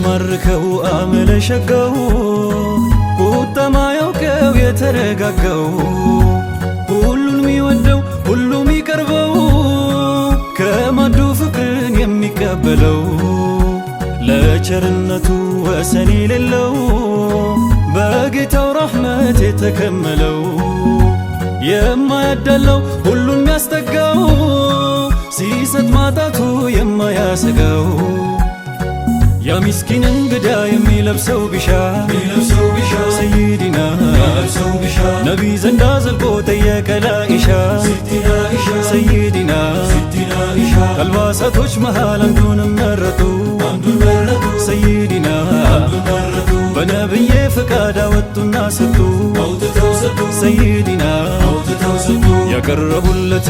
የሚማርከው አመለሸጋው፣ ቁጣ ማያውቀው የተረጋጋው፣ ሁሉን የሚወደው ሁሉ የሚቀርበው፣ ከማዱ ፍቅርን የሚቀበለው፣ ለቸርነቱ ወሰን የሌለው፣ በጌታው ረሕመት የተከመለው፣ የማያዳለው ሁሉን የሚያስጠጋው፣ ሲሰጥ ማጣቱ የማያሰጋው፣ ያ ሚስኪን እንግዳ የሚለብሰው ቢሻ፣ ሰይዲና ነቢ ዘንዳ ዘልቆ ጠየቀ ላኢሻ። ሰይዲና ከአልባሳቶች መሃል አንዱንም መረጡ። ሰይዲና በነብዬ ፍቃድ አወጡና ሰጡ። ሰይዲና ያቀረቡለት